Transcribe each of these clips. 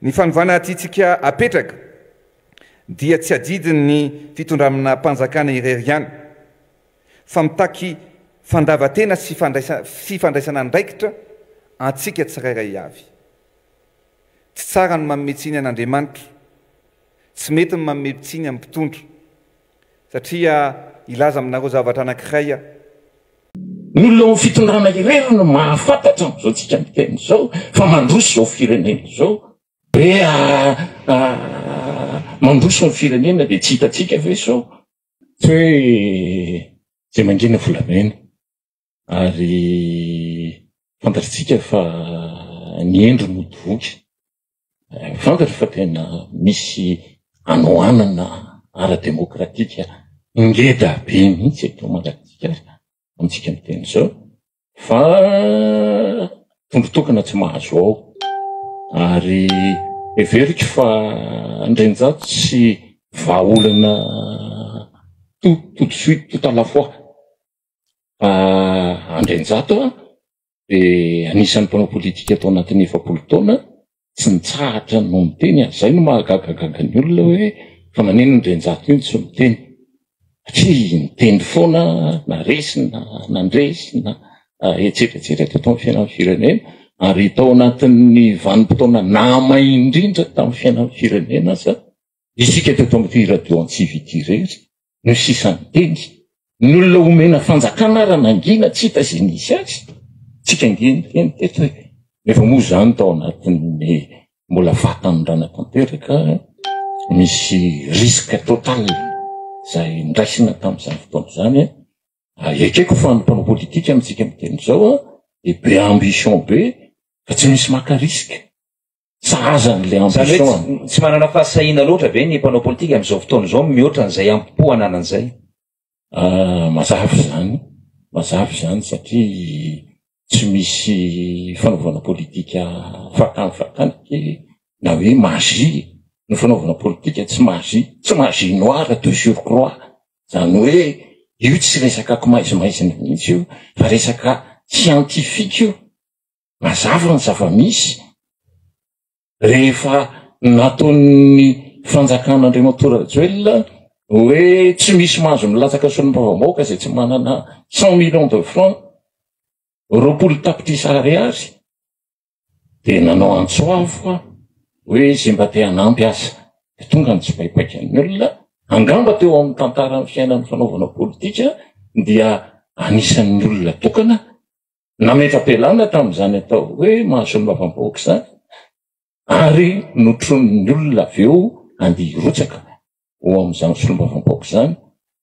Ny fanovana tiantsika apetraka dia tsy adidin'ny fitondramnam-panjakana irery ihany fa mitaky fandavan-tena sy fandraisana andraikitra antsika tsirairay avy. Tsy tsara ny manome tsiny an'Andriamanitra, tsy mety ny manome tsiny amin'ny mpitondra, satria hilaza aminareo zavatra anankiray aho. Ny olona ao amin'ny fitondrana irery no mahafantatra amin'izao tsika miteny izao fa mandroso izao firenena izao. Hoe mandroso ny firenena dia tsy hitantsika ve sao? Tsy hoe izay mangina volamena. Ary fantatritsika fa ny hendry mody voky. Fantatro fa tena misy hanoanana ara-demokratika ngeda be mihitsy eto Madagasikara amintsika miteny izao fa tondro tokana tsy mahazo ao. Ary heveriko fa Andrianjato tsy vahaolana tout tout de suite tout à la fois. Andrianjato dia anisan'ny mpanao politika tao anatin'ny 40 taona tsy nitsahatra no miteny ary izay no mahagagagaga ny olona hoe fa maneno Andrianjato io no tsy miteny satria niteny foana na resy na nandresy na etsetra etsetra teto amin'ny fiainan'ny firenena ary tao anatin'ny vanim-potoana nahamay indrindra tamin'ny fiainan'ny firenena aza isika teto amin'ity radio Antsiva ity irery no sisa niteny. Ny olona omena fanjakana ara nangina tsy hita izay nisy azy. Tsika ange niteny teto e. Nefa moa izany tao anatin'ny mbola fahatanorana tanteraka, misy risque total izay ndraisina tamin'izany fotoana izany. Ekeko fa ny mpanao politika amintsika miteny izao dia be ambition be fa tsy misy maka risque. Sahaza an'ilay Izany hoe ambition. tsy manana fahasahiana loatra ve ny mpanao politika amin'izao fotoana izao mihoatra an'izay ampo ananany izay? Ah, mazava izany, mazava izany satria tsy misy fanaovana politika fakany fakany na hoe magie. Ny fanaovana politika tsy magie, tsy magie noire de surcroît. Izany hoe io tsy resaka kimaizimaizina mihitsy io fa resaka scientifique io. Mazava ny zava-misy, rehefa nataon'ny fanjakan'Andriamatoa Rajoelina hoe tsy misy mahazo milatsaka solombavambahoaka izay tsy manana cent millions de francs, 20 tapitrisa ariary, dia nanao antso avo aho hoe izay mba te hanampy aza. Dia tonga ny tsipaipaikan'ny olona, angamba teo amin'ny tantaran'ny fiainan'ny fanaovana politika dia anisan'ny olona tokana Nametra-pialana tamin'izany atao hoe maha solombavambahoaka izany ary notronin'ny olona avy eo handeha hirotsaka ho amin'izany solombavambahoaka izany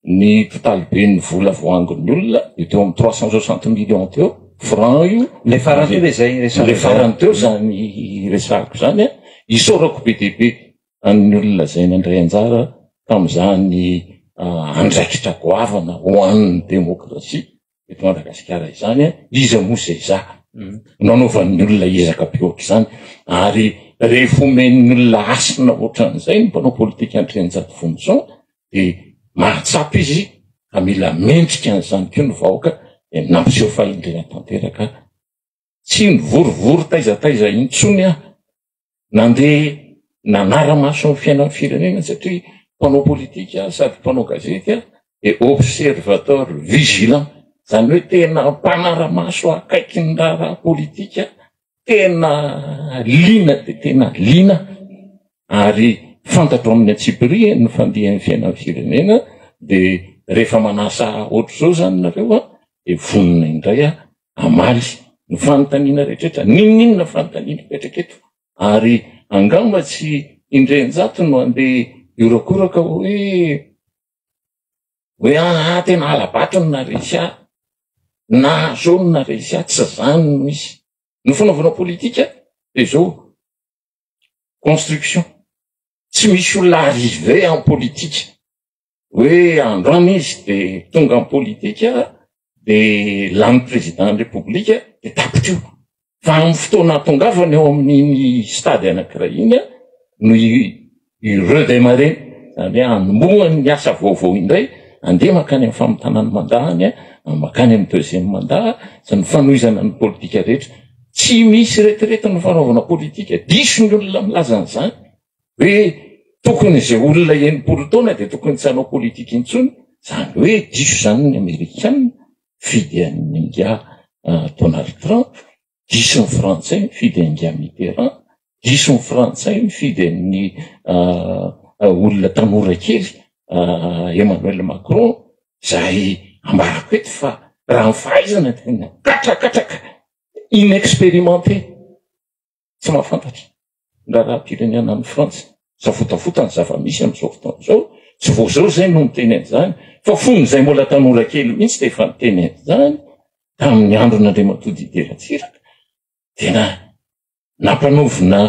ny totaliben'ny vola voaangon'ny olona dia teo amin'ny 360 millions teo francs io. Ilay farany teo ve izay resahako Ilay farany teo izany resahako izany an, isaorako be dia be an'ny olona izay nandray anjara tamin'izany andraikitra goavana ho an'ny demokrasia eto Madagasikara izany an, iza moa izay izaho no anaovan'ny olona ezaka be ohatr'izany, ary rehefa omen'ny olona hasina ohatran'izay ny mpanao politika Andrianjato Vonison dia mahatsapa izy fa mila mendrika an'izany koa ny vahoaka, dia nampiseho fahendrena tanteraka, tsy nivorivory taiza taiza intsony aho nandeha nanara-maso ny fiainan'ny firenena satria mpanao politika sady mpanao gazety aho dia observateur vigilant, izany hoe tena mpanara-maso akaiky ny raharaha politika, tena liana dia tena liana ary fantatro amin'ny antsipiriany ny fandihan'ny fiainan'ny firenena dia rehefa manasa ohatr'izao izany nareo an, dia vonona indray aho hamaly ny fanontaniana rehetra, n'inon'inona fanontaniana mipetraka eto, ary angamba tsy indrenjato no handeha hiorakoraka hoe hoe aa tena hala-bato no naharesy ahy, na zao no naharesy ahy, tsy zany no izy. Ny fanaovana politika dia zao, construction, tsy misy olona arrivé en politique. hoe androany izy de tonga am politika de lany président ny repoblika de tapitra io fa amin'ny fotoana ahatongavany eo amin'iny stade anankiray iny a no i redémarrer, zany hoe anombohany ny asa vaovao indray, andeha mankany amin'ny famitana ny mandat-ny a, mankany amin'ny deuxième mandat sy ny fanohizana ny politika rehetra. Tsy misy retraite ny fanaovana politika. Diso ny olona milaza an'izany hoe tokony izay olona 60 taona dia tokony tsy hanao politika intsony. Izany hoe diso izany ny Amerikana mifidy an'i ingahy Donald Trump, diso ny Frantsay mifidy an'i ingahy Mitterrand, diso ny Frantsay mifidy an'ny olona tanora kely Emmanuel Macron, izay ambarako eto fa raha ny fahaizana tena katrakatraka, inexpérimenté, tsy mahafantatra ny raharaham-pirenena any Frantsa, savotavota ny zava-misy amin'izao fotoana izao, tsy vao izao izay no niteny an'izany fa fony izay mbola tanora kely mihitsy dia efa niteny an'izany tamin'ny andron'Andriamatoa Didier Ratsiraka, tena nampanaovina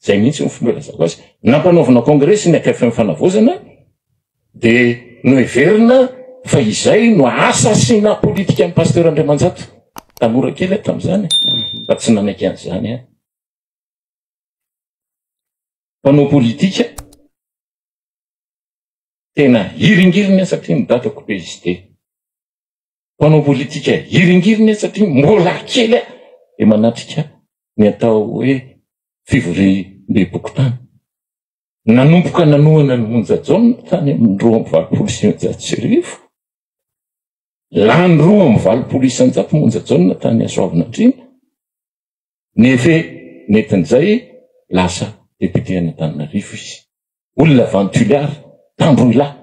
izay mihitsy ny fomba ilazako azy, nampanaovina kongresy ny AKFM Fanavaozana dia noheverina fa izay no assassinat politique an'i Pasteur Andriamanjato, tanora kely aho tamin'izany fa tsy nanaiky an'izany aho. Mpanao politika tena hiringiriny aho satria ny dadako PSD. Mpanao politika hiringiriny aho satria mbola kely aho dia manatrika ny atao hoe fivoriambe-pokontany. Nanomboka nanohana an'i Monja Jaona tany amin'ny 1982. Lany 82% Monja Jaona tany Soavinandriana. Nefe nentin'izay lasa député an'Antananarivo izy. Olona avy any Tuléar, Tandroilahy.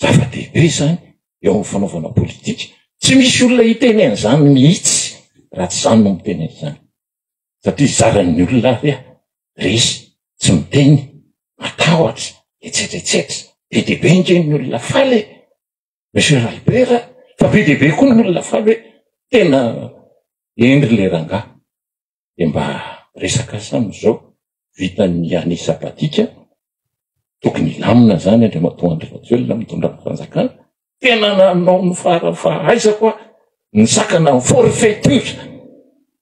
Zava-dehibe izany eo amin'ny fanaovana politika. Tsy misy olona hiteny an'izany mihitsy raha tsy izaho no miteny an'izany. Satria zaran'ny olona ary aho, resy, tsy miteny, matahotra, etsetra etsetra. Be dia be ange ny olona faly e! Monsieur Ralibera, fa be dia be koa ny olona faly hoe tena hendry le rangahy. Dia mba resaka asa amin'izao, vitan'ny année sabbatique, tokony hilamina izany Andriamatoa Andry Rajoelina mitondra ny fanjakana, tena nanao ny fara fahaizako aho nisakana ny forfaiture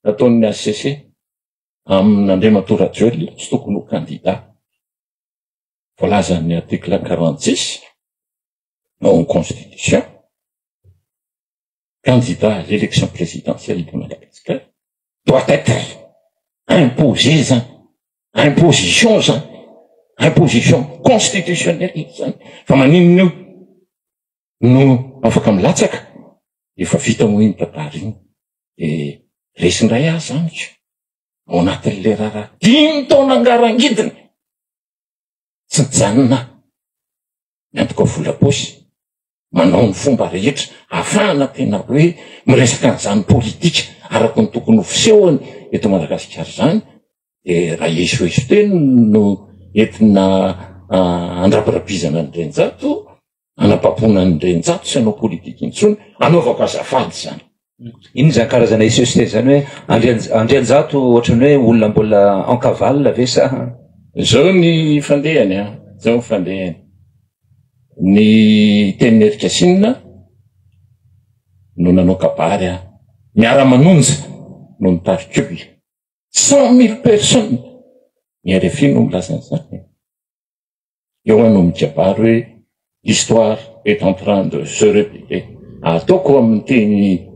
nataon'ny HCC amin'Andriamatoa Rajoelina tsy tokony ho candidat. Voalazan'ny article 46 ao amin'ny constitution, candidat à l'élection présidentielle de Madagascar doit être imposé zany, imposition zany, imposition constitutionnelle zany, fa maninona io no afaka milatsaka, efa vita moa iny tantara iny, de resy indray aho zany ko, ao anatin'le raharaha dimy taona angarangidina, tsy nijanona aho, miantoka vola paosy, manao ny fomba rehetra ahafahana tena hoe miresaka an'izany politika araka ny tokony ho fisehony eto Madagasikara izany dia raha esoeso teny no entina andrabirabizana ny Renjato, anababoana ny Renjato tsy hanao politika intsony, anaovako azafady izany. Inona izany karazana esoeso teny izany hoe Andrianjato ohatran'ny hoe olona mbola en cavale ve sa? Izao ny fandehany an, izao ny fandehany. Ny tenin'Erikasinina no nanao kabary an, miara-manonja no nitarika olona. 100 000 personnes, ny RFI no milaza an'izany. Eo aho no mikabary hoe l'histoire est en train de se répéter. Ataoko amin'ny teny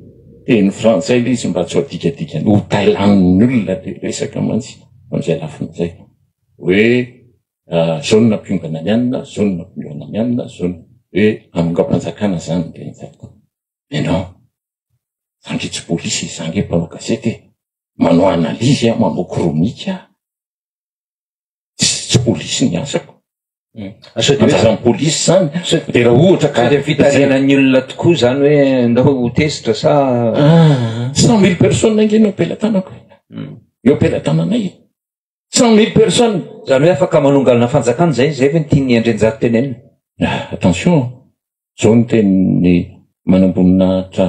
teny frantsay ilay izy mba tsy ho adikadikany, ho tailanin'ny olona ilay resaka mantsy amin'izay lafiny izay. Hoe zao no nampiongana ny anona, zao no nampiongana ny anona, zao no hoe hanongam-panjakana izany ny renjako. Mais non, za nge tsy polisy e, za nge mpanao gazety e, manao analyse aho, manao chronique aho. Tsy polisy ny asako. Anjaran'ny polisy zany. De raha ohatra ka. Sao dia fitarihana ny olona tokoa zany hoe ndao ho tezitra sa. Ah, 100 000 personnes ange no am-pelatanako e. Eo am-pelatananay e. 100 000 personnes. Zany hoe afaka manongana fanjakana zay, zay ve no tian'i Andrianjato tenenina? Ah, attention, zao ny tenin'ny manamboninahitra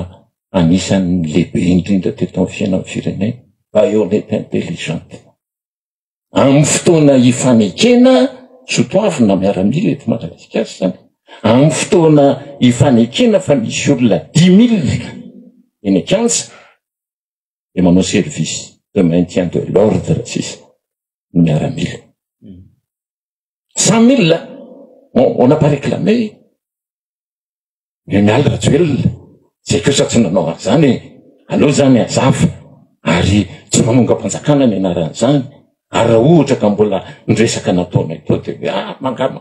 anisan'ny lehibe indrindra teto amin'ny fiainan'ny firenena, baïonnette intelligente. Amin'ny fotoana ifanekena sotoavina miaramila eto Madagasikara izany, amin'ny fotoana ifanekena fa misy olona 10 000 eny an-kianja dia manao service de maintien de l'ordre sisa ny miaramila. 100 000, on n'a pas réclamé. Ny Mialy Rajoelina, zay kosa tsy nanao an'izany e! Aleo zany hazava. Ary tsy manongam-panjakana ny anaran'izany, ary raha ohatra ka mbola ny resaka nataonay teo dia hoe ah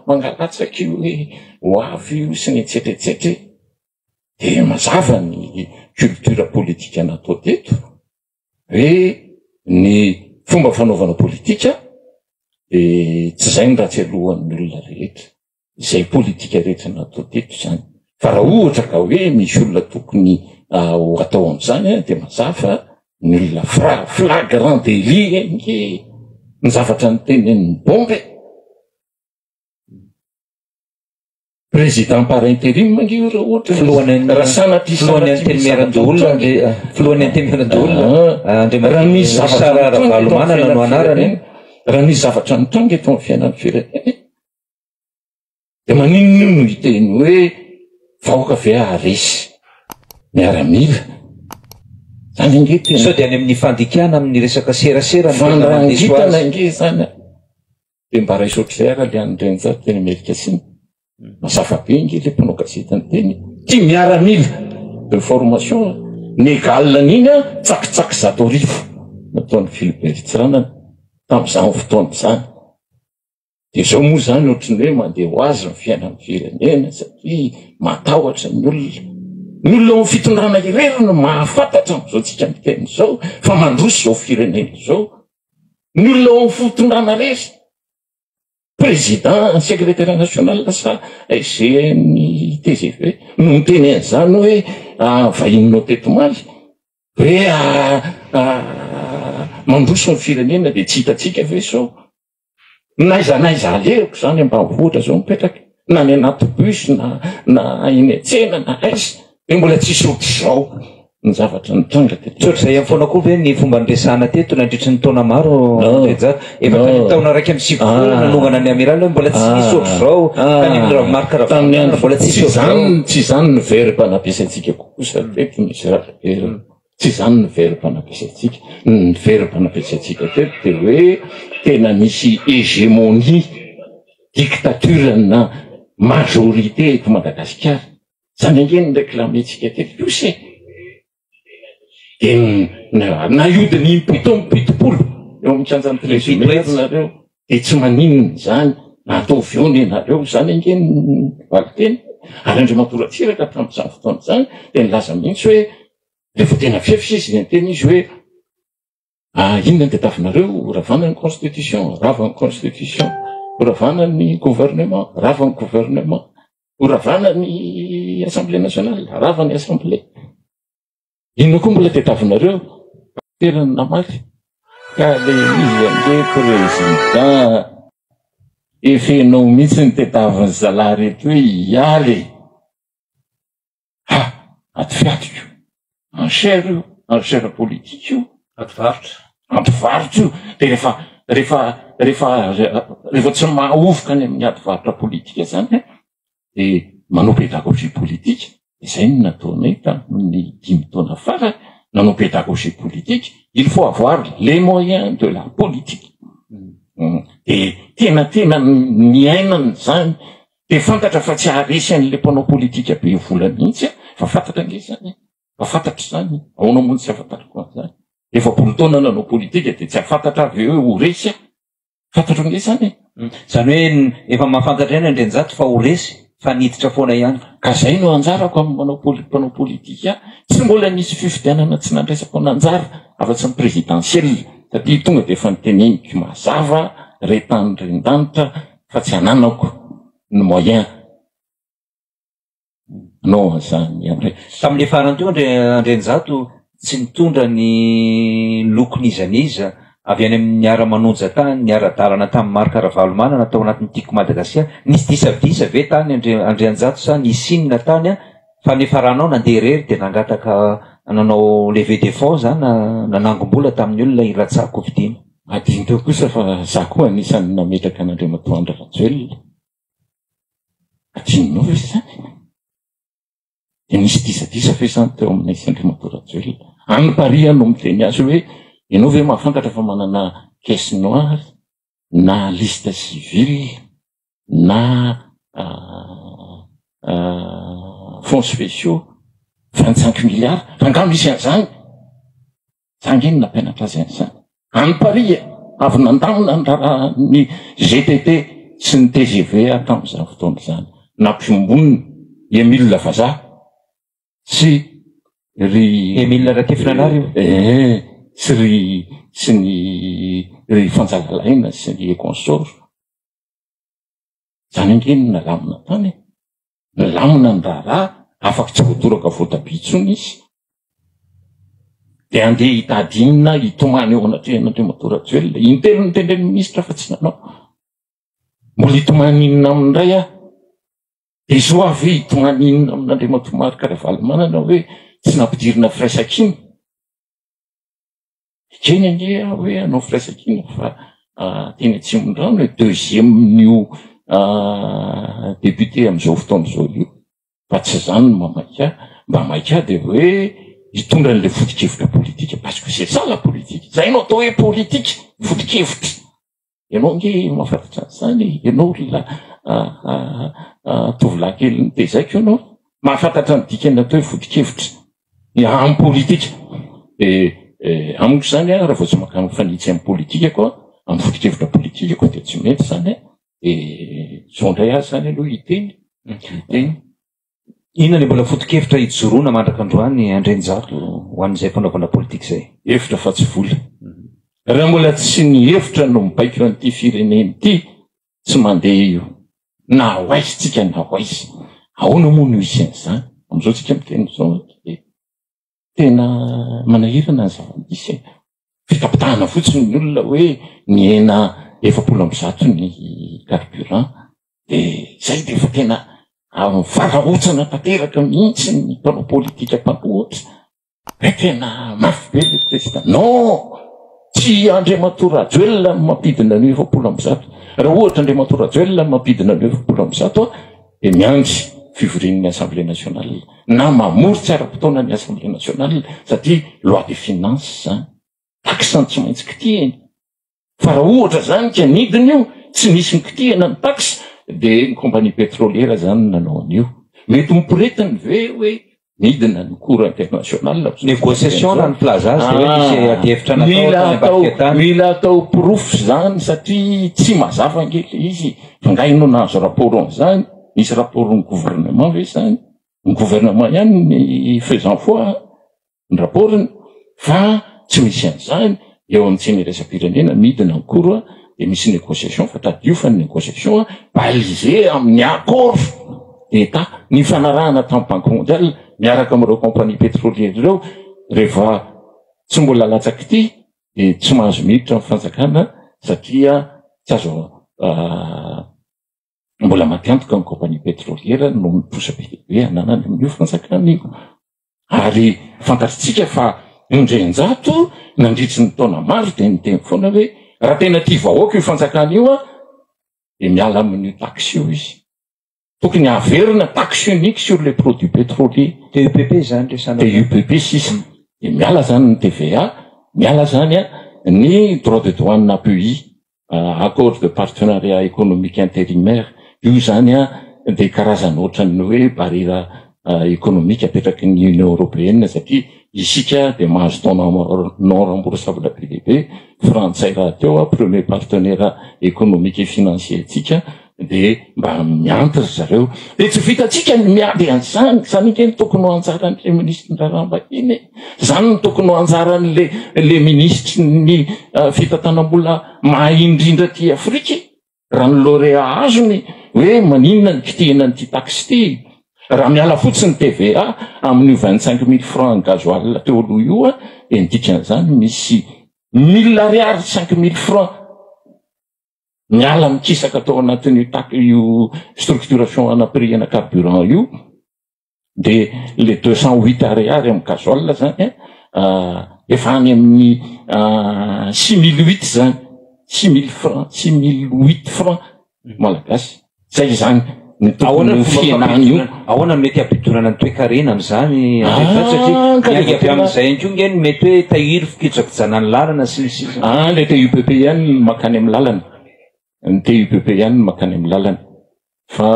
mangalatsaka io hoe ho avy io sy ny etsetra etsetra e, dia mazava ny culture politika natao teto hoe ny fomba fanaovana politika dia tsy izay ny ratsy alohan'ny olona rehetra. izay politika rehetra natao teto izany fa raha ohatra ka hoe misy olona tokony ho atao am'izany dia mazava fa ny olona fra- flagrant délit ange ny zavatra niteneniny bomba e! Président par intérim ange io raha ohatra Filohan'ny raha sanatria filohan'ny sanatria misy zavatra antenimierandoholona mitranga andre filohan'ny antenimierandoholona Ah, Andriamatoa raha nisy zavatra Richard mitranga eto amin'ny Ravalomanana no fiainan'ny anarany. firenena raha nisy zavatra mitranga eto amin'ny fiainan'ny firenena Dia maninona io no hiteny hoe vahoaka ve haharesy miaramila? Zany ange tena. Sao dia any amin'ny fandikana amin'ny resaka serasera no tena mandiso Fandrangitana azy. ange zany a. Dia mba raiso ohatr'izay ara le an'i Renjato teny Amerika-Sina. Mazava be ange le mpanao gazety niteny. Tia miaramila de formation ny égal an'iny a tsakitsaky 1100 nataon'i Philibert Tsiranana tamin'izany fotoana izany. Dia izao moa izany ohatry ny hoe mandeha ho azy ny fiainan'ny firenena satria matahotra ny olona. Ny olona ao amin'ny fitondrana irery no mahafantatra amin'izao tsika miteny izao fa mandroso izao firenena izao. Ny olona ao amin'ny fitondrana irery, président, secrétaire national sa SGN'ny tgv no miteny an'izany hoe ah, vahininao teto omaly hoe ah, ah, mandroso ny firenena dia tsy hitantsika ve sao? N'aiza n'aiza alehako izany ambanivohitra zao mipetraka, na any anaty bus na na eny an-tsena na aiza, dia mbola tsisy ohatr'izao ny zavatra nitranga teto. Tsy ohatr'izay ihany foana koa ve ny fomba niresahana teto nandritry ny taona maro Andrianjato? Efa tany amin'ny taona 91 nanongana ny Amiral hoe mbola tsy nisy ohatr'izao, tany amin'ny Rav Marc Ravalomanana mbola tsisy ohatr'izao. Tsy izany ny verbe nampiasaintsika kosa teto Monsieur Rakotoarivelo. Tsy izany ny verbe nampiasaintsika. Ny verbe nampiasaintsika teto dia hoe tena misy hégémonie, dictature na majorité eto Madagasikara. Izany ange no réclamer-tsika teto kosa e! Dia na hiodina impito amby 70 eo amin'ny kianjan'ny treize mai ary nareo dia tsy maninona izany, na ataovy eo ny anareo, izany ange ny valinteny. Ary Andriamatoa Ratsiraka tamin'izany fotoana izany dia nilaza mihitsy hoe Rehefa tena fefy izy dia niteny izy hoe ah inona no tadiavinareo, horavana ny constitution, rava ny constitution, horavana ny gouvernement, rava ny gouvernement, horavana ny assemblée nationale, rava ny assemblée. Inona koa mbola tadiavinareo? Tena namaly ka le izy ange président efenao mihitsy ny tadiavin'ny zalahy reto hoe hiala e. Ha! Ady fiadiko io. Enchère io, enchère politique io. Ady varotra. Ady varotra io. Dia rehefa, rehefa, rehefa, rehefa tsy mahaovoka any amin'ny ady varotra politika zany an, dia manao pédagogie politique, izay no nataonay tamin'ny dimy taona farany, nanao pédagogie politique, il faut avoir les moyens de la politique. Dia tena tena niainana izany Dia fantatra fa tsy haharesy an'ilay mpanao politika be vola mihitsy aho, efa fantatra ange izany e! Efa fantatro izany e! Ahoana moa no tsy ahafantarako an'izany? 40 taona nanao politika dia tsy hahafantatra aho ve hoe ho resy aho? Fantatro ange izany e! Izany hoe efa mahafantatra ihany Andrianjato fa ho resy fa niditra foana ihany. Ka izay no anjarako amin'ny manao poli- mpanao politika ahy. Tsy mbola nisy fifidianana tsy nandraisako an'anjara afa-tsy ny présidentielle satria tonga dia efa noteneniko mazava re tany ren-danitra fa tsy ananako ny moyen hanao an'izany andraikitra. Tamin'ilay farany teo Andre Andrianjato tsy nitondra ny lokon'iza n'iza avy any amin'ny niara-manonja tany, niara-dalana tamin'i Marc Ravalomanana tao anatin'ny Tiako Madagasikara. Nisy disadisa ve tany Andre Andrianjato sa nisy inona tany fa niafaranao nandeha irery dia nangataka nanao levée de fonds zany nanangom-bola tamin'ny olona hilatsahako hofidiana? Adino teo kosa fa za koa anisan'ny nametraka an'Andriamatoa Andry Rajoelina. Adinonao ve izany? Dia nisy disadisa ve izany teo aminay sy Andriamatoa Rajoelina? Any Paris aho no miteny azy hoe ianao ve mahafantatra fa manana caisse noire na liste civile na fonds spéciaux 25 milliards? Fa angaha misy an'izany? Za ange no nampianatra azy an'izany. Any Paris e! Avy nandamina ny raharahan'ny gtt sy ny tgv aho tamin'izany fotoana izany. Nampiombonina i Emile Vazaha sy ry. Emile Ratefinanary io? Ee, sy ry sy ny ry Fanjalalaina sy ny consorts. Izany ange no nalamina tany e! Nilamina ny raharaha, afaka tsy voatoraka voatabia intsony izy, dia andeha hitady inona hitomany eo anatrehan'Andriamatoa Rajoelina. Intelo notendren'ny minisitra fa tsy nanao. Mbola hitomany inona aminy indray aho? Dia izao aho ve hitomany inona amin'Andriamatoa Marc Ravalomanana hoe tsy nampidirina firaisankina? Ekeny ange aho hoe hanao firaisankina fa teny Atsimondrano e, deuxième-n'io député amin'izao fotoana izao io, fa tsy izany no maha maika ahy, mba maika ahy dia hoe hitondra an'ilay foto-kevitra politika parce que c'est ça la politique, izay no atao hoe politika, foto-kevitra. Ianao ange mahafantatra an'izany e, ianao olona tovolahy kely nitezaiko ianao, mahafantatra ny dikan'ny atao hoe foto-kevitra ny amin'ny politika. Dia amiko izany an, raha vao tsy maka mifanitsy amin'ny politikako aho, amin'ny foto-kevitra politikako dia tsy mety izany an, dia izao indray aho izany aloha hiteny, hiteny. Inona ny mbola foto-kevitra ijoroana mandrak'androany Andrianjato ho an'izay fanaovana politika izay? Hevitra fa tsy vola. Raha mbola tsy ny hevitra no mibaiko an'ity firenena ity, tsy mandeha io. Na ho aiza tsika na ho aiza. Ahoana moa no hisy an'izany? Amin'izao tsika miteny izao dia tena manahirana ny zava-misy e. Fitapitahana fotsiny ny olona hoe nihena 140 ny carburant dia zay dia efa tena mivarahontsana tanteraka mihitsy ny mpanao politika mpanohitra hoe tena mafy be le président. Non! Tsy Andriamatoa Rajoelina no mampidina an'io 140. Raha ohatra Andriamatoa Rajoelina no mampidina an'io 140 dia miandry fivorian'ny Assemblée nationale na mamory tsy ara-potoana ny Assemblée nationale satria loi de finances zany, taxe no tsy maintsy kitihina. Fa raha ohatra zany ka nidina io, tsy nisy nikitihana ny taxe, dia ny compagnie pétrolière zany no nanao an'io. Mety ho miporetiny ve hoe nidina ny cours international? Négociation raha ny filaza azy dia hoe nisy adihevitra natao Mila tany atao, ambadika tany. mila atao porofo zany satria tsy mazava ange le izy. Fa nga ianao nahazo rapport an'izany? Nisy rapport-n'ny gouvernement ve zany? Ny gouvernement ihany ny faisant foi ny rapport-ny fa tsy misy an'izany eo amin'ny tsena iraisam-pirenena, midina ny cours dia misy négociation fa tadidio fa ny négociation balisé amin'ny accord d'Etat nifanarahana tamin'ny banque mondiale miaraka amin'ireo compagnie pétrolière ireo rehefa tsy mbola latsak'ity dia tsy mahazo miditra ny fanjakana satria tsy azo mbola maty antoka ny compagnie pétrolière noho ny trosa be dia be ananany amin'io fanjakana io. Ary fantatritsika fa Andrianjato nandritry ny taona maro dia niteny foana hoe raha tena tia vahoaka io fanjakana io an, dia miala amin'io taxe io izy. Tokony haverina taxe unique sur les produits pétroliers. TUPP izany resahana. TUPP sisa. Dia miala izany ny TVA, miala izany an ny droit de douane API. Accord de partenariat économique intérimaire, io izany dia karazana ohatran'ny hoe barrière économique apetraky ny Union Européenne satria isika dia mahazo don non remboursable be dia be, frantsay rahateo premier partenaire économique et financier antsika dia mba mianto ry zareo. Dia tsy vitantsika ny miady an'izany, izany ange no tokony ho anjaran'ilay minisitry ny raharaham-bahiny e! Izany no tokony ho anjaran'ilay ilay minisitry ny fitantanam-bola mahay indrindra aty Afrika e! Raha ny lauréat azony hoe maninona ny kitihina an'ity taxe ity? Raha miala fotsiny ny TVA amin'io 25 000 francs gasoil teo aloha io dia ny dikan'izany misy mille ariary 5000 francs Miala mikisaka tao anatin'io tac io structuration ana prix ana carburant io de le 208 ariary amin'ny gasoil zany an efa any amin'ny 6008 zany 6000 francs 6008 francs malagasy zay zany ny Ahoana tokony ny ho fomba fihenana io fampidinana, ahoana no mety hampidonana ny toekarena amin'izany Andriamanitra satria Ah, ka miainga rehefa avy tena amin'izay ihany koa nge no mety hoe tahiry fikojakojana ny lalana sy ny sisa. Ah, le TUPP ihany no makany amin'ny lalana. Ny TUPP ihany no makany amin'ny lalana. Fa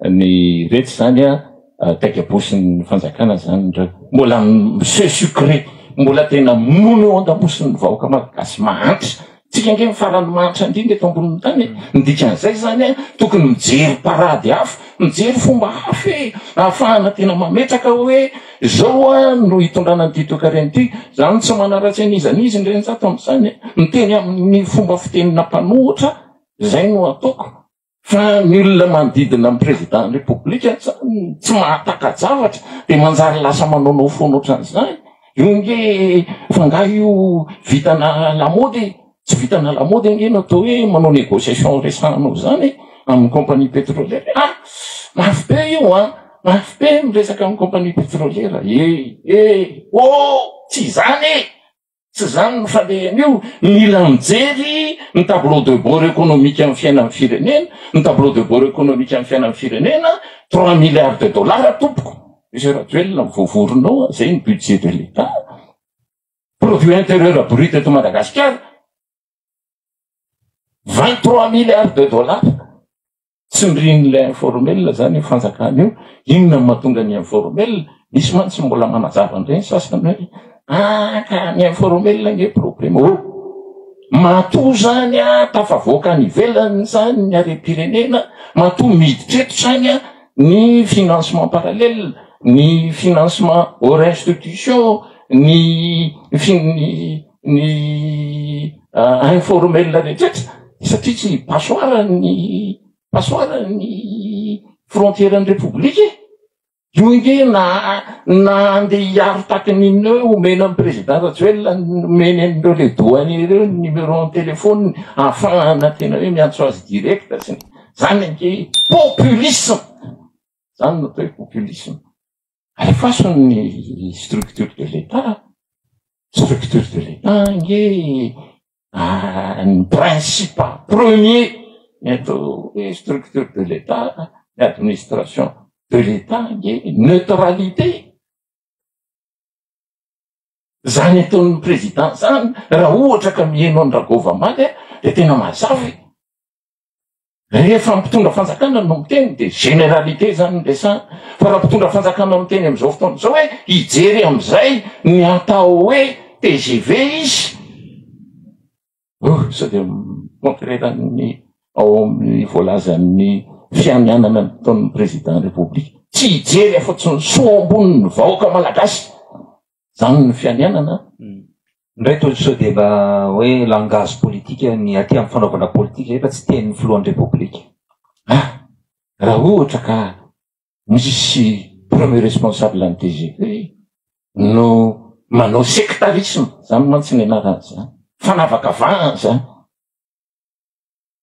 ny retsy zany a, taikabosin'ny fanjakana zany ireo. Mbola se sucrer. mbola tena minono eo an-damosin'ny vahoaka malagasy mahantra. Tsika ange ny farany mahantra indrindra eto ambonin'ny tany e. Ny dikan'izay zany a, tokony mijery parady hafa, mijery fomba hafa e, ahafahana tena mametraka hoe zao a no hitondrana an'ity toekarena ity. Zany tsy manaratsy an'iza n'iza indrenjato amin'izany e. Miteny amin'ny fomba fitenina mpanohitra, zay no ataoko. Fa ny olona manodidina ny président ny république zany tsy mahataka-javatra de manjary lasa manaonao foana ohatran'izany. Io nge fa nga io vitana lamaody e, tsy vitana lamaody ange no atao hoe manao négociation resahanao zany e, amin'ny compagnie pétrolière. Ah, mafy be io an, mafy be miresaka amin'ny compagnie pétrolière. E, e, oh, tsy izany e. Tsy izany no falehany io, mila mijery ny tableau de bord économique amin'ny fiainan'ny firenena, ny tableau de bord économique amin'ny fiainan'ny firenena, trois milliards de dollars tompoko, Monsieur Rajoelina voavorinao a, zay ny budget de l'Etat, produit intérieur brut eto Madagasikara, 23 milliards de dollars. Tsy nirian'ilay informel zany io fanjakana io, inona no mahatonga ny informel? Misy mantsy mbola manazava an'ireny sasany hoe ah ka ny informel ange problema oh! Matoa zany ah tafavoaka any ivelany zany ny harem-pirenena, matoa miditra eto zany ah ny financement parallèle, ny financement hors institution, ny ny ny informel rehetra satria tsy passoire ny passoire ny frontière ny repoblika e! Io nge na na andeha hiaro taky ny inona eo omena ny président Rajoelina omeny an'ireo le douanier ireo ny numéro ny téléphone ahafahana tena hoe miantso azy direct sy ny zany ange populisme zany no atao hoe populisme. Alefaso ny structure de l'Etat, structure de l'Etat ange ny principe premier ny atao hoe structure de l'Etat, ny administration de l'Etat ange neutralité. Zany ataon'ny président zany raha ohatra ka miheno an'i Ragôvamaly de tena mazava e. Rehefa mpitondra fanjakana no miteny dia généralité zany no resahana, fa raha mpitondra fanjakana miteny amin'izao fotoana izao hoe hijery amin'izay ny atao hoe tgv izy, oh sao dia contraire ny ao amin'ny voalazan'ny fianianana nataon'ny président république, tsy hijery afa-tsy ny soa ambonin'ny vahoaka malagasy. Zany ny fianianana an. Indray toa sao dia mba hoe langage politique ny aty amin'ny fanaovana politika zay fa tsy tenin'ny filohan'ny repoblika. Ah! Raha ohatra ka misy premier responsable an'ny tgv no manao sectarisme, zany mantsy ny anaran'izany, fanavakavahana zany.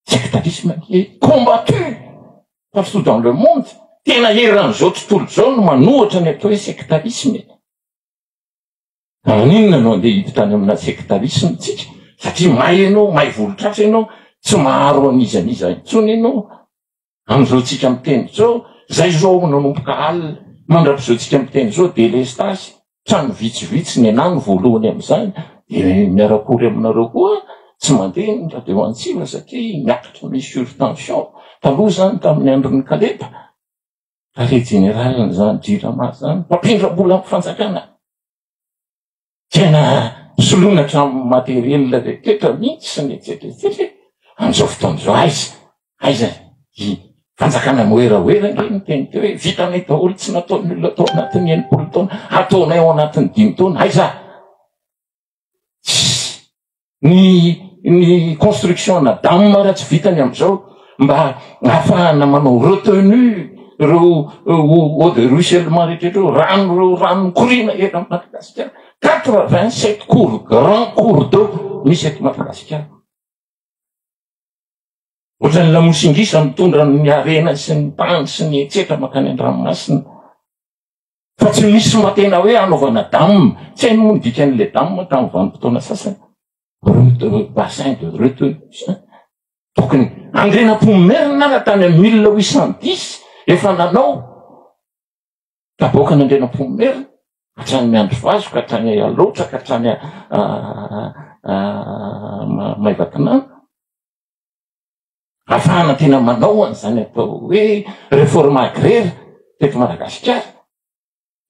Sectarisme ange combattu partout dans le monde, tena eran'izao tontolo izao no manohatra ny atao hoe sectarisme e. Maninona no andeha hiditra any amina sectarisme tsika? Satria may ianao, may volon-tratra ianao, tsy maharo an'iza n'iza intsony ianao. Amin'izao tsika miteny izao, zay izao nanomboka alina, mandra-pizao tsika miteny izao delestazy, trano vitsivitsy ny anah no voalohany amin'izany, de miara-kory aminareo koa tsy mandeha ny radio antsiva satria miakatra misy surtension, taloha zany tamin'ny andron'ny kaleba, tale jeneralin'izany jirama zany, mpampindram-bola amin'ny fanjakana. Tena soloina hatramin'ny matériel rehetra mihitsy sy ny etsetra etsetra e! Amin'izao fotoana izao aiza aiza i fanjakana miwerawera ange niteny teo hoe vitanay daholo tsy nataon'ny olona tao anatin'ny 60 taona ataonay ao anatin'ny dimy taona aiza? Tsisy Ny ny construction ana dam ara tsy vitany amizao mba ahafahana manao retenue ireo eau de ruissellement rehetra ireo, rano ireo rano mikoriana eran'i Madagasikara, 87 cours grand cours d'eau misy eto Madagasikara. Ohatran'ny lamosingisa mitondra ny harena sy ny tany sy ny etsetra mankany an-dranomasina. Fa tsy misy mba tena hoe hanaovana dam, tsy hainy moa ny dikan'ilay dam tamin'ny vanim-potoana sasany, bassin de retenue zany, tokony Andrianampoinimerina ara tany amin'ny 1810 efa nanao taboakan'Andrianampoinimerina hatrany Miandrivazo ka hatrany Alaotra ka hatrany Maevatanàna. Ahafahana tena manao an'izany atao hoe réforme agraire teto Madagasikara.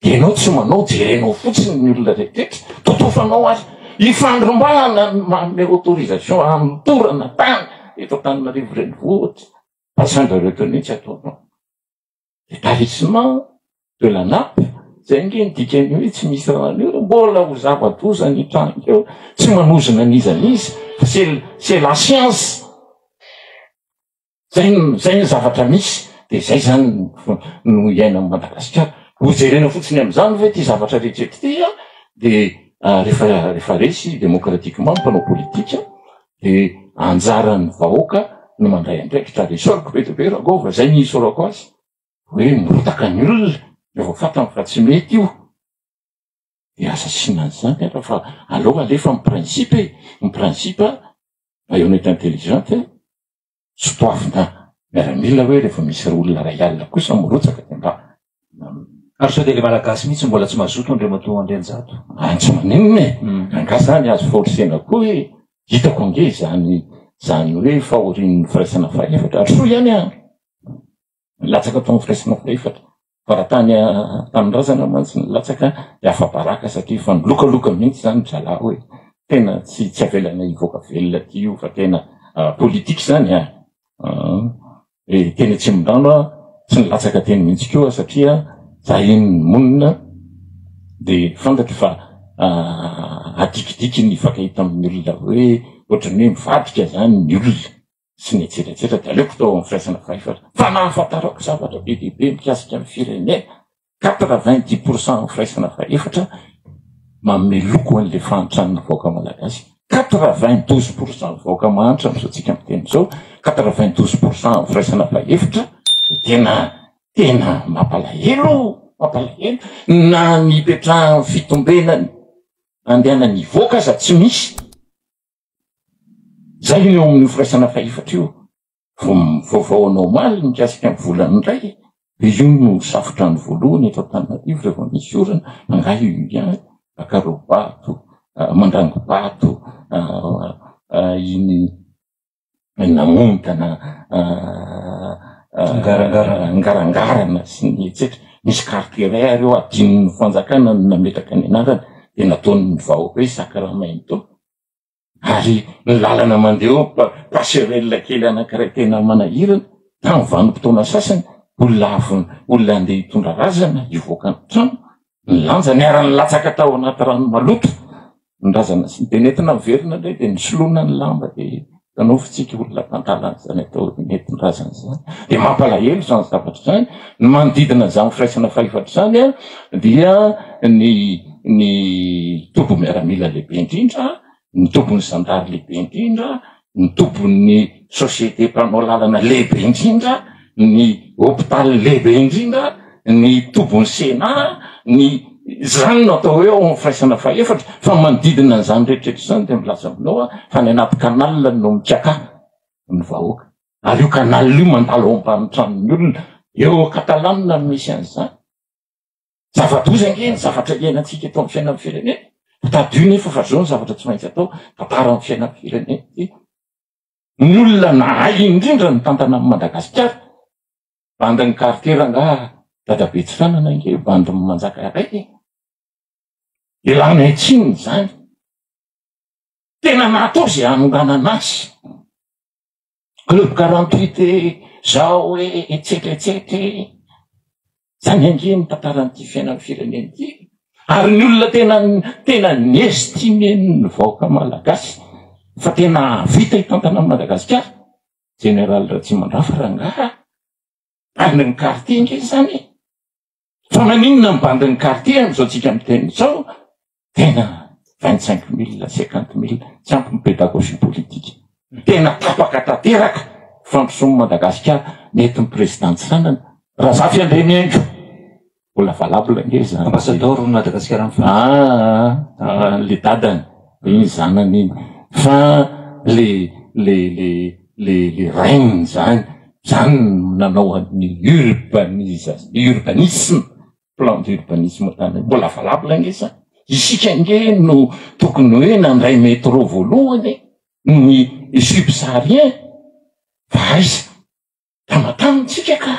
Dia ianao tsy manao, jerenao fotsiny ny olona rehetra, totofanao ary ifandrombahana ny manome autorisation hamotorana tany eto Antananarivo renivohitra, bassin de retenue tsy ataonao. Le tarissement de la nappe, zay ange ny dikan'ny hoe tsy misy rano eo, mbola ho zava-doza ny hitranga eo, tsy manozona an'iza n'iza fa c'est c'est la science. Zay no zay ny zavatra misy de zay zany no iainan'i Madagasikara. Ho jerena fotsiny am'zany ve ty zavatra rehetra eto ty an, de rehefa rehefa resy démocratiquement ny mpanao politika de anjaran'ny vahoaka no mandray andraikitra ary isaorako be dia be Ragôva, zay ny isaorako azy hoe mirotaka ny olona rehefa fantany fa tsy mety io de aza asiana an'izany ara fa aleo alefa ny principe e, ny principe baïonnette intelligente. Tsy toavina miaramila hoe rehefa misy olona iray alina kosa mirotsaka dia mba Ary sao dia ilay Malagasy mihitsy mbola tsy mazoto Andriamatoa Andrianjato? Any tsy maninona e! Angaha zany azo forcena koa e! Hitako ange izany izany hoe fahorian'ny firaisana fahefatra ary soa ihany an! Nilatsaka tao amin'ny firaisana fahefatra. Fa raha tany an-tanindrazana mantsy nilatsaka dia afa-baraka satria efa nilokaloka mihitsy izany ry zalahy hoe tena tsy tsy avelanay hivoaka velona aty io fa tena politique izany an! Eh, teny Atsimondrano aho tsy nilatsaka teny mihitsy koa satria za iny monina dia fantatro fa adikidiky ny hifankahita amin'ny olona hoe ohatran'ny hoe mivadika izany ny olona. sy ny etsetra etsetra dia aleoko tao amin'ny firaisana fahefatra fa nahafantarako zavatra be dia be mikasika ny firenena, 90 pour cent amin'ny firaisana fahefatra manome loko an'ilay fahantran'ny vahoaka malagasy, 92 pour cent ny vahoaka mahantra amin'izao tsika miteny izao, 92 pour cent amin'ny firaisana fahefatra dia tena tena mampalahelo, mampalahelo na ny hipetrahan'ny fitombenany andehanany hivoaka aza tsy misy. Zay no eo amin'io firaisana fahefatra io. Vao vaovao anao omaly mikasika ny volana indray dia io no safodrano voalohany eto Antananarivo rehefa misy orana, angaha io ihany, Ankarobato, Mandrangobato, iny Namontana, Ngarangarana sy ny etsetra. Misy quartier iray ary eo adinon'ny fanjakana no nametraka ny anarany dia nataon'ny vahoaka hoe Sacramento. Ary ny lalana mandeha eo passerelle kely anankiray tena manahirana, tamin'ny vanim-potoana sasany, olona avy olona andeha hitondra razana hivoaka ny trano, ny lanja niara-nilatsaka tao anaty rano maloto ny razana sy dia nentina niverina indray dia nisoloana ny lamba dia hitanao fa tsika olona mpandala an'izany atao hoe nentin-drazana izany dia mampalahelo izany zavatra izany, ny manodidina an'izany firaisana fahefatra izany an dia ny ny toby miaramila lehibe indrindra, ny tobin'ny zandary lehibe indrindra, ny tobin'ny société mpanao lalana lehibe indrindra, ny hôpital lehibe indrindra, ny tobin'ny sénat, ny izany no atao hoe ao amin'ny firaisana fahefatra, fa manodidina an'izany rehetra rehetra izany dia milaza aminao aho fa any anaty canal no mikaka ny vahoaka, ary io canal io mandalo ao ambanin'ny tranon'ny olona, eo Catalane no misy an'izany. Zava-doza ange ny zavatra iainantsika eto amin'ny fiainan'ny firenena. Fa tadidio nefa fa zao ny zavatra tsy maintsy atao, tantaran'ny fiainan'ny firenena ity. Ny olona nahay indrindra nitantana an'i Madagasikara, bandin'ny quartier rangaha Dadabe Tsiranana ange bandin'ny Manjakaray e. Ialana tsiny izany. Tena natao izay hanonganana azy. Club 48 e, zao e, etsetra etsetra e. Zany ange ny tantaran'ity fiainan'ny firenena ity. Ary ny olona tena tena ni-estimer-n'ny vahoaka malagasy fa tena hahavita hitantana an'i Madagasikara, Général Ratsimandrava rangaha, bandin'ny quartier ange izany e. Fa maninona ny bandin'ny quartier amin'izao tsika miteny izao tena 25 mille, 50 mille, tsy ampy ny pédagogie politique. Tena tapaka tanteraka fandrosoan'i Madagasikara nentin'ny président Tsiranana. Razafy Andriamihaingo, mbola valable ange izany. Ambasadaoro ny Madagasikara any Frantsa. Ah, ah, le dadany, iny zanany iny. Fa le le le le le rainy zany, zany no nanao an'ny urbanisa- urbanisme, plan d'urbanisme tany, mbola valable ange zany. Isika ange no tokony hoe nandray métro voalohany e, ny subsaharien, fa aiza? Tamatave tsika ka.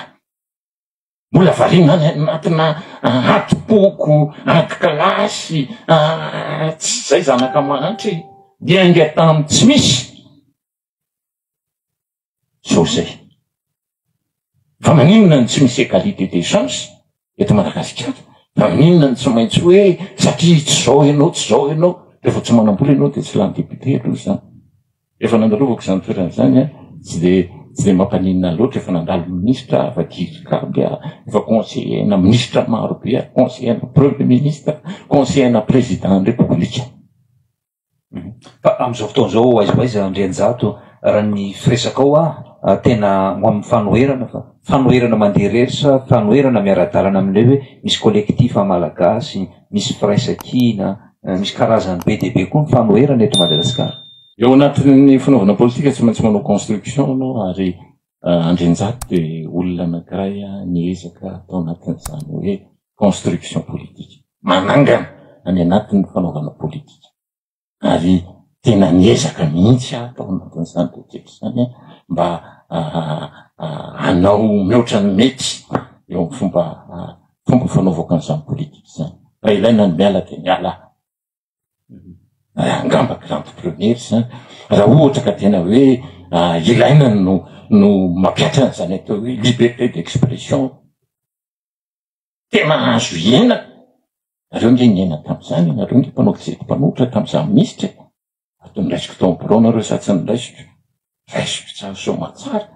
Mbola variana any anatina adim-poko, ady kilasy, tsy izay zanaka mahantra e! Niainga tamin'ny tsy misy zao izay. Fa maninona no tsy misy égalité des chances eto Madagasikara? Fa maninona no tsy maintsy hoe satria tsy zao ianao, tsy zao ianao, rehefa tsy manam-bola ianao dia tsy lany député aloha izany. Efa nandalovako izany toerana izany an, tsy dia tsy dia mampaninona ahy loatra, efa nandalo minisitra aho, efa dircab aho, efa conseiller na minisitra maro be aho, conseiller na premier ministre, conseiller na président ny repoblika. Fa amin'izao fotoana izao aiza ho aiza Andrianjato, raha ny firesakao aho tena ho amin'ny fanoherana fa fanoherana mandeha irery sa fanoherana miara-dalana amin'ilay hoe misy collectif malagasy, misy firaisankina, misy karazany be dia be koa ny fanoherana eto Madagasikara. Eo anatin'ny fanaovana politika tsy maintsy manao construction anao ary Andrianjato dia olona anankiray niezaka tao anatin'izany hoe construction politique, manangana any anatin'ny fanaovana politika ary tena niezaka mihitsy aho tao anatin'izany rehetra izany mba hanao mihoatra ny mety eo amin'ny fomba fomba fanaovako an'izany politika izany. Raha ilaina ny miala dia miala aho. Angamba grande première izany, raha ohatra ka tena hoe ilaina no no mampihatra an'izany atao hoe liberté d'expression, tena azo iainana, nareo nge niaina tamin'izany e, nareo nge mpanao gazety mpanohitra tamin'izaho minisitra e, Ato noraisiko tao am birao nareo sa tsy noraisiko? Raisiko tsara soamatsara.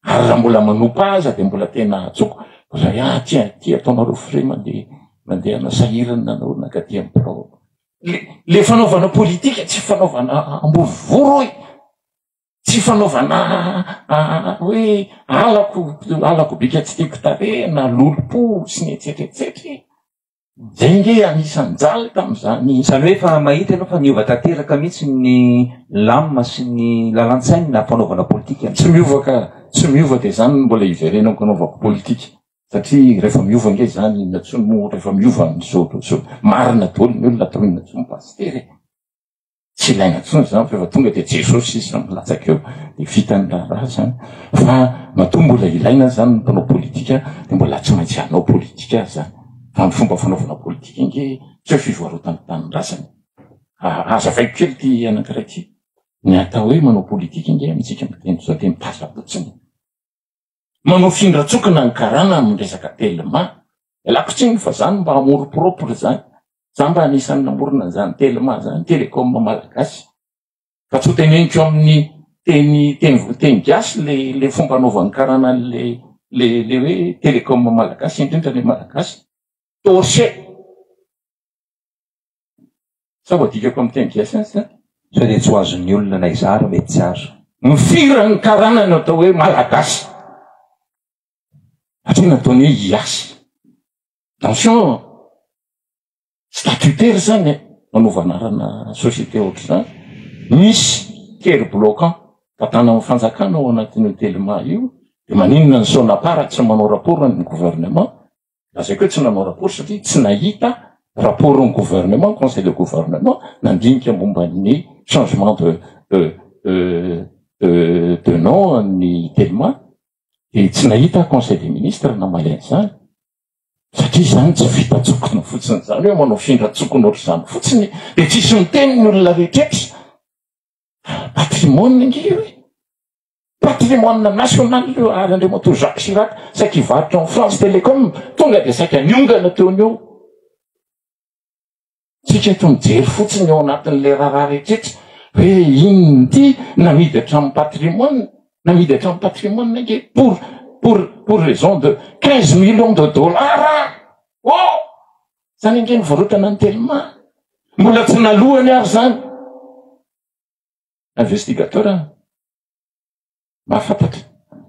Ary raha mbola manopa aza dia mbola tena atsoko. Mbola hoe ah ty ty ataonareo frais mandeha mandeha sahirana nareo nankaty am birao. Le le fanaovana politika tsy fanaovana amborovoro e. Tsy fanaovana hoe halako halako bika tsy tiako tarehy na lolompo sy ny etsetra etsetra e. Zay nge anisan'ny jaly tamin'izany. Izany hoe efa mahita ianao fa niova tanteraka mihitsy ny lamina sy ny lalan-tsaina na fanaovana politika. Tsy miova ka, tsy miova dia izany no mbola hiverenako hanaovako politika satria rehefa miova nge izany inona intsony moa rehefa miova ny zao zao marina daholo ny olona atao inona intsony pasitera e. Tsy ilaina intsony izany fa efa tonga dia Jesosy sisa milatsaka eo dia vita ny raharaha izany. Fa matoa mbola ilaina izany ny mpanao politika dia mbola tsy maintsy hanao politika aza izany. Fa ny fomba fanaovana politika ange tsy hoe fivarotana tanindrazana e. Hazavaiko kely ity anankiray ity. Ny atao hoe manao politika ange amintsika miteny izao dia mitazam-potsiny. Manao findran-tsokina ny karana amin'ny resaka telma. Ialako tsiny fa zany mba amour propre zany. Za mba anisan'ny namorona an'izany telma zany, telecom malagasy. Fa tsy ho teneniko amin'ny teny teny teny gasy le le fomba anaovan'ny karana an'le le le hoe telecom malagasy, indrindra le malagasy. Torche. Sa voadikako amin'ny teny gasy ihany zany? Sao dia tsy ho azon'ny olona na izaho ary mety tsy azo. Ny firan'ny karana no atao hoe malagasy. Satria nataony hoe hiasy. Attention, statutaire zany e, manova anarana société ohatr'izany. Misy tery bloquant tantanan'ny fanjakana ao anatin'io Telma io, dia maninona ny Sonapar tsy manao rapport ny gouvernement? Lazaiko hoe tsy nanao rapport satria tsy nahita rapport ny gouvernement, conseil de gouvernement nandinika momba ny changement de de de de nom an'ny Telma, dia tsy nahita conseil des ministres namaly an'izany. Satria izany tsy vita tsokona fotsiny izany hoe manao findran-tsokona ohatr'izany fotsiny dia tsisy miteny ny olona rehetrretra. Patrimoine ange io e! Patrimoine national io ary Andriamatoa Jacques Chirac saika hivarotra amin'ny France Telecom tonga dia saika niongana teo no eo. Tsika eto mijery fotsiny ao anatin'ilay raharaha rehetrretra hoe inona ity namidy hatramin'ny patrimoine, namidy hatramin'ny patrimoine ange pour pour pour raison de 15 millions de dollars. Oh! Zany ange nivarotana ny Telma. Mbola tsy nalohany ary zany. Investigateur mahafantatra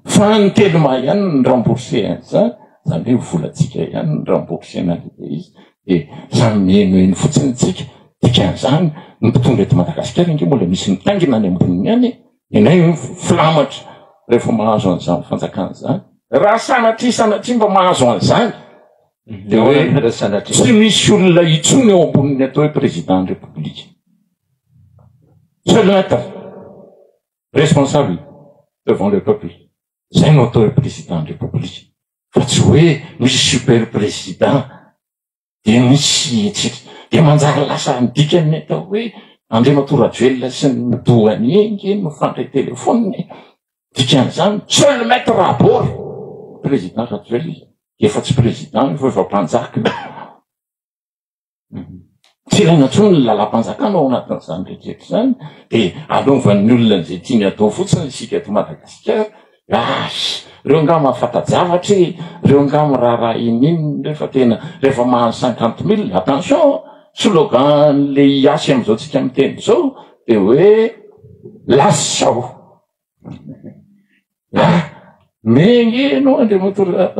fa ny Telma ihany ny rembourser an'izany, izany hoe volantsika ihany ny rembourser-na an'ilay izy, dia samy mihenoheno fotsiny tsika, dikan'izany ny mpitondra eto Madagasikara ange mbola misy mitaingina any amboniny any e, ny anay filamatra rehefa mahazo an'izany fanjakana izany, raha sanatria sanatria mba mahazo an'izany dia hoe tsy misy olona intsony eo ambonin'ny atao hoe président ny république. Seul maître responsable devant le peuple, zay no atao hoe président ny république. Fa tsy hoe misy super président dia misy etsetra. Dia manjary lasa ny dikan'ny atao hoe Andriamatoa Rajoelina sy ny douanier nge no mifandray téléphone e. Dikan'izany seul maître à bord président Rajoelina. Efa tsy président io fa efa mpanjaka io. Tsy ilaina intsony ny lalam-panjakana ao anatin'izany rehetra izany dia anaovan'ny olona an'izay tiany atao fotsiny isika eto Madagasikara. Ah! Reo angaha mahafanta-javatra e! Reo angaha miraharaha ininona reo fa tena rehefa mahazo cinquante mille, attention! Slogan-n'le IAS amin'izao tsika miteny izao dia hoe lasa zao. Ah! Mengy ianao Andriamatoa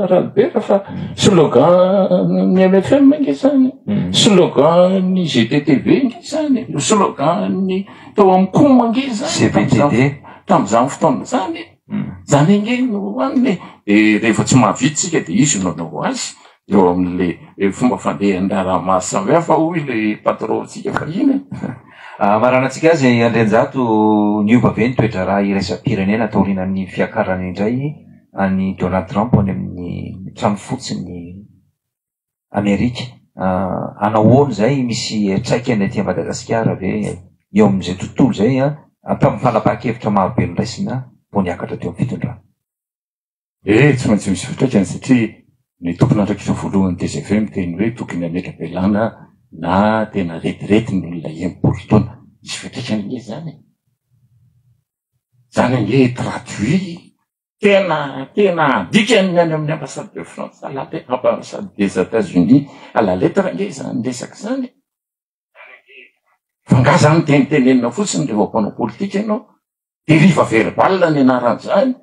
Ralibera fa slogan ny MFM ange zany, mm. slogan ny GTTV ange zany, slogan ny tao amin'ny COM ange zany. CVTD. Tamin'izany fotoana zany. Mm. Zany ange no aniny e. De rehefa tsy mahavita tsika de izy no hanao azy. Eo amin'le fomba fandehan'ny raharaha maro samihafa hoy le patron-tsika fahiny e. Hamaranantsika azy Andrianjato, niova ve ny toe-draharaha iraisam-pirenena taorianan'ny fiakarany indray an'i Donald Trump any amin'ny trano fotsin'i Amerika? Anahoana izay? Misy fiantraikany aty Madagasikara ve eo amin'izay tontolo izay tamin'ny fanapahan-kevitra marobe noraisina vao niakatra teo amin'ny fitondrana? Eh, tsy maintsy misy fiantraikany satria ny tompon'andraikitra voalohany tgv miteny hoe tokony hametra-pialana na tena retirety ny olona 60 taona. Misy fiantraikany ange izany e! Izany ange traduit tena tena adikany ny any amin'ny ambassade de France à la ambassade des Etats-Unis à la lettre ange izany resaka izany e! Fa nga zany tenitenenina fotsiny rehefa mpanao politika ianao? Dérive verbale ny anaran'izany,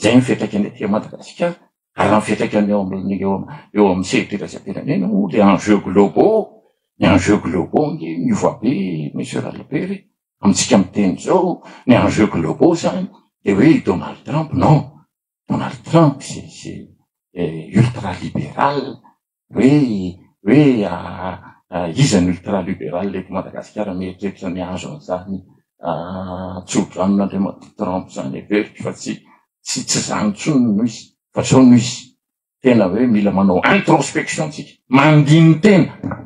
zay ny fiantraikany aty Madagasikara, ary raha ny fiantraikany eo amin'ny eo eo amin'ny sehatra iraisam-pirenena moa le enjeux globaux, ny enjeux globaux ange miova be monsieur Ralibera e, amintsika miteny zao ny enjeux globaux zany de hoe i Donald Trump, non, Donald Trump c'est c'est ultra libéral, Hoe hoe iza ny ultra liberal eto Madagasikara mieritreritra ny hahazo an'izany tso-dranon'Andriamatoa Trump izany? Heveriko fa tsy tsy tsy izany intsony no izy fa izao no izy, tena hoe mila manao introspection tsika, mandini-tena.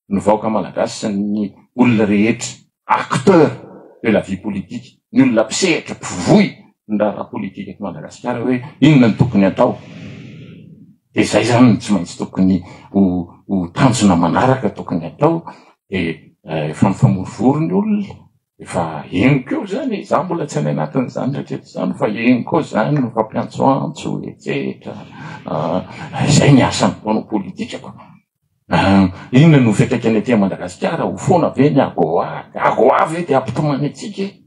ny vahoaka malagasy sy ny olona rehetra acteur de la vie politique, ny olona mpisehatra, mpivoy ny raharaha politika eto Madagasikara hoe inona no tokony atao. Dia izay izany no tsy maintsy tokony ho ho tanjona manaraka tokony atao, dia efa mifamorivory ny olona, efa henoko eo izany e, za mbola tsy any anatin'izany rehetra rehetra izany fa henoko eo izany mifampiantsoantso etsetra, izay ny asan'ny mpanao politika ko. Inona no fiantraikany aty Madagasikara? Ho foana ve ny AGOA? AGOA ve dia hampitomany antsika e?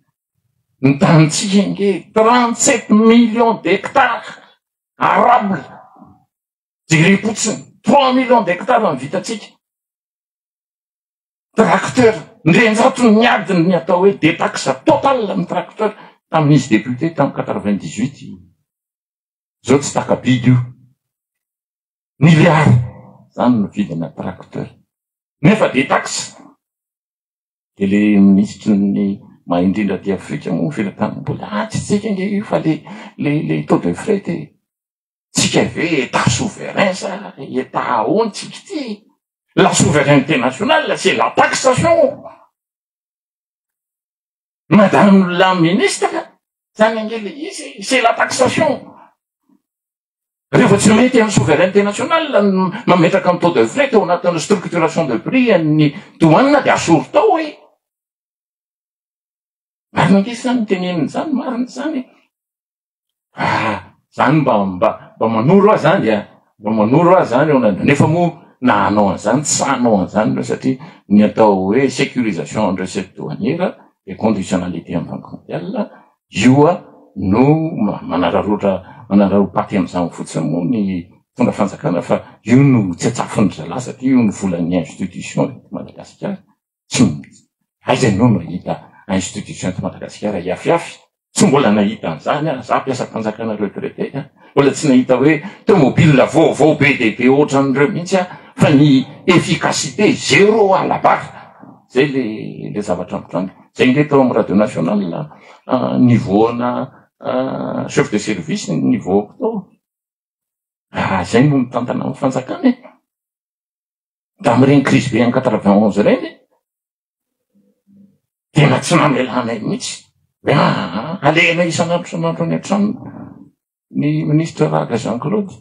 Ny tanintsika ange 37 millions d'hectares arable. Jerem-potsiny, 3 millions d'hectares ny vitantsika. Tracteur, ndrenjato ny adiny ny atao hoe détaxe totale ny tracteur tamin'izy député tamin'ny 98. Zao tsy taka-bidy io. Milliard zany no vidina tracteur nefa de taxe de le minisitry ny mahay indrindra aty Afrika moa filantanam-bola ah tsy tsika nge io fa le le le taux de frais de tsika ve état souverain sa état ahoana tsika ity la souveraineté nationale c'est la taxation madame la ministre zany ange le izy c'est la taxation Rehefa tsy mety amin'ny souveraineté nationale ny mametraka ny taux de fret ao anatin'ny structuration de prix an'ny douane dia asory tao e! Marina ange izany tenenina izany, marina izany e! Ah, zany mba mba mba manoro aho zany a, mba manoro aho zany eo an'andro, nefa moa na hanao an'izany tsy sahy hanao an'izany ireo satria ny atao hoe sécurisation en recette douanière et conditionnalité en banque mondiale Io no manararaotra manararaopaty amin'izany fotsiny moa ny mpitondra fanjakana fa io no tsy atsafon-dry zalahy satria io no volan'ny institution eto Madagasikara. Tsy aiza ianao no hahita institution eto Madagasikara hiafiafy? Tsy mbola nahita an'izany aho, za mpiasam-panjakana retraité a, mbola tsy nahita hoe tomobile vaovao be dia be ohatran'ireo mihitsy aho fa ny efficacité zéro à la barre. Zay le le zavatra mitranga. Zay nge tao amin'ny radio nationale niveau ana chef de service ny niveau-ko tao. Raha zay no mitantana ny fanjakana e! Tamin'ireny crise be en 91 ireny e! Tena tsy namelanay mihitsy hoe aa alehanay isan'andro isan'andro any an-tranony ny ministre Raga Jean Claude.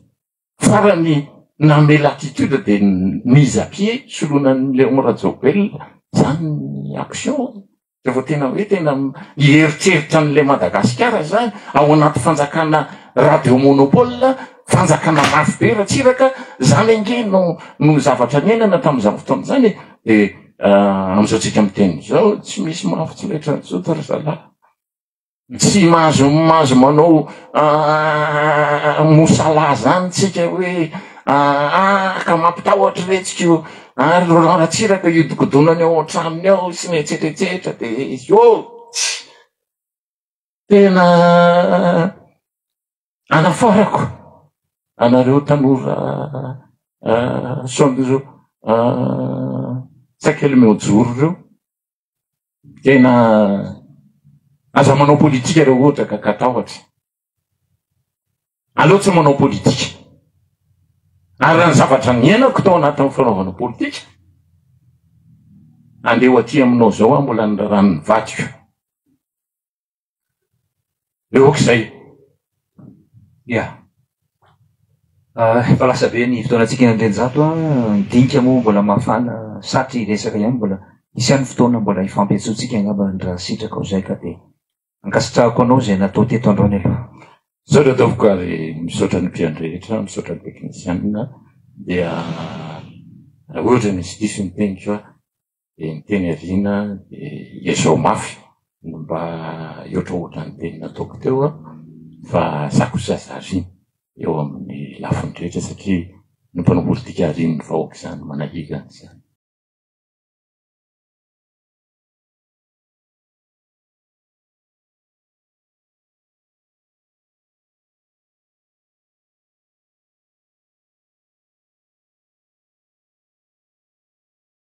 Farany nanome latitude dia mise à pied soloina an'i Léon Rajaobelina, zany ny action e! Rehefa tena hoe tena hieritreritra an'ilay Madagasikara zany ao anaty fanjakana radio monopole, fanjakana mafy be Ratsiraka, zany ange no no zavatra niainana tamin'izany fotoana izany e! De amin'izao tsika miteny izao tsy misy mafy tsy laitran'ny zoto ry zalahy. Tsy mahazo mahazo manao mosala zany tsika hoe ah ka mampitahotra retsiko io ary Roland Ratsiraka hiodikodonany ao an-tranony ao sy ny etsetra etsetra de io tena anafarako anareo tanora son sakely miojoro reo. Tena aza manao politika raha ohatra ka katahotra. Aleo tsy manao politika. Ary raha ny zavatra niainako tao anatin'ny fanaovana politika, andeha ho aty aminao izao aho mbola niraràn'ny vadiko. Eo ok izay. Ya. Efa lasa be ny fotoanantsika Andrianjato a, ny dinika moa mbola mafana satry resaka ihany mbola hisy ihany fotoana mbola hifampiantsoantsika angamba raha sitrakao izay ka dia ankasitrahako anao izay natao teto androany aloha. Misaotra tompoko ary misaotra ny mpiandry rehetra, misaotra ny teknisianina dia raha ohatra misy diso ny teniko a dia ny teny aviana dia ezao mafy no mba hihoatrahoatra ny teny nataoko teo a, fa za kosa zary eo amin'ny lafiny rehetra satria ny mpanao politika arian'ny vahoaka izany manahirana izany.